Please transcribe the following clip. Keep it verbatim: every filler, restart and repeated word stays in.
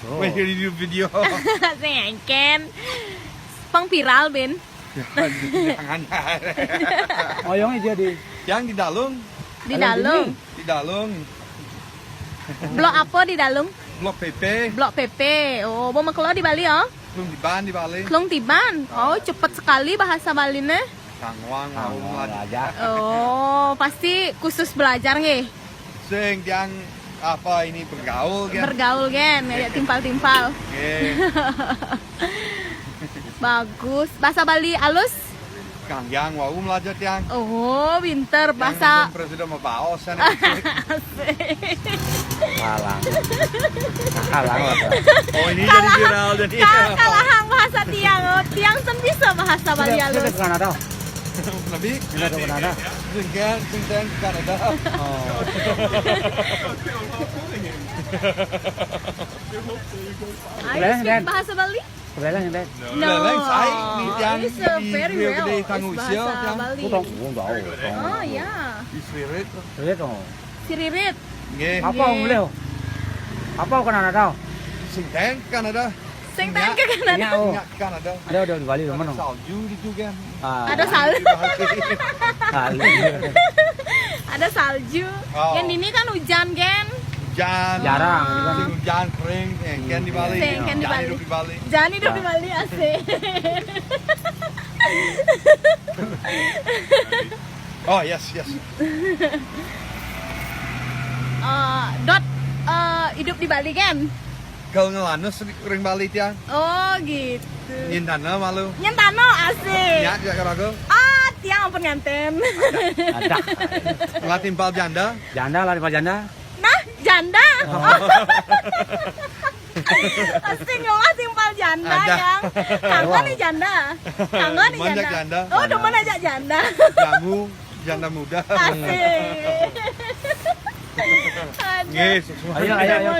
Weh, di video. Sing engken. Pang viral, Ben. Jangan. Oyongnya jadi. Yang di Dalung. Di Dalung. Di Dalung. Blok apa di Dalung? Blok P P. Blok P P. Oh, bo makelo di Bali, oh? Klung Tiban di Bali. Klung Tiban. Oh, cepet sekali bahasa Baline. Sanguang, mau belajar. Oh, pasti khusus belajar nggih. Sing tiang apa ini bergaul kan? Bergaul kan, ngajak timpal-timpal. Nggih. Bagus. Bahasa Bali alus? Kang Yang wau belajar tiang. Oh, pinter bahasa. Presiden mau baos kan. Asik. Halang. Halang lah. Oh, ini jadi viral jadi. Kalahang bahasa tiang. Oh, tiang ten bisa bahasa Bali alus. Sudah, sudah ke Kanada? Lebih? Sudah ke Kanada? Sing ten, sing ten ke Kanada. Oh. Ayo, speak bahasa Bali. Kebetulan, kebetulan. No. Kebetulan, saya ini yang it's a di very Rio well. Gede Tangguh it's bahasa Usil, yang Bali. Utang, oh, enggak, oh, utang. Oh, iya. Di Spirit. Spirit, oh. Siririt. Nggih. Apa, nggih. Beliau? Apa, Kanada? Sing ten ke Kanada. Sing ten ke Kanada. Nyak, oh. Nyak ke Kanada. Ada, ada di Bali, mana? Salju di situ kan. Ah. Ada salju. Salju. Ada salju. Oh. Yang ini kan hujan, kan? Hujan. Jarang, ah. Hujan kering, eh, kan di Bali. Sing, kan di Bali. Jangan hidup di Bali. Jangan hidup di Bali, asik. Oh, yes, yes. Eh, Dot, eh, hidup di Bali, kan? Kalau ngelanus ring Bali tiang. Oh, gitu. Nyintana malu. Nyintana, asik. Ya, ya, kerago. Ah, tiang ampun nganten. Ada. Ngelah timpal janda. Janda lah, timpal janda. Nah, janda. Oh. Pasti ngelah timpal janda, ada. Yang. Kangen nih janda. Kangen nih janda. Janda. Oh, demen aja janda. Jamu, janda muda. Asik. Aduh. Nggih, sukses. Ayo, ayo, ayo.